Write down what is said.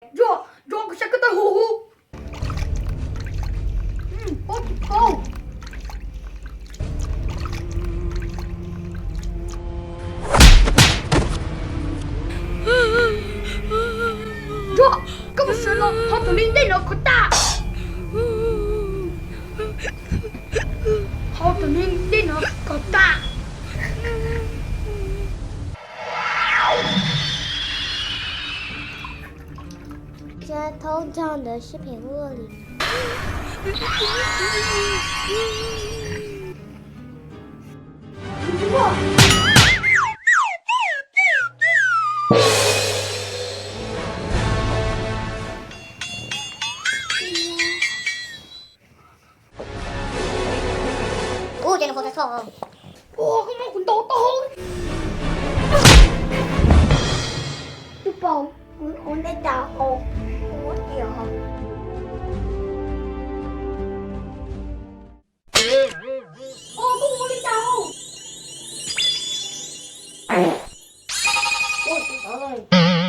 Ntsuag, Ntsuag, kuv saib koj tawg huv huv. Paub tsis paub? Ntsuag, koj mus sawv los haus tus li ntej no kom tag. Haus tus li ntej no kom tag. Tsaib thaub nrog ntawd sib phem ua luaj li. Ua ces nws haus tag txho. Ua, koj muab kuv ntaus tau. Twb paub, kuv ua nej cas haus, kuv muab tias haus. Ua, koj ua li cas haus? Ua, kuv tau.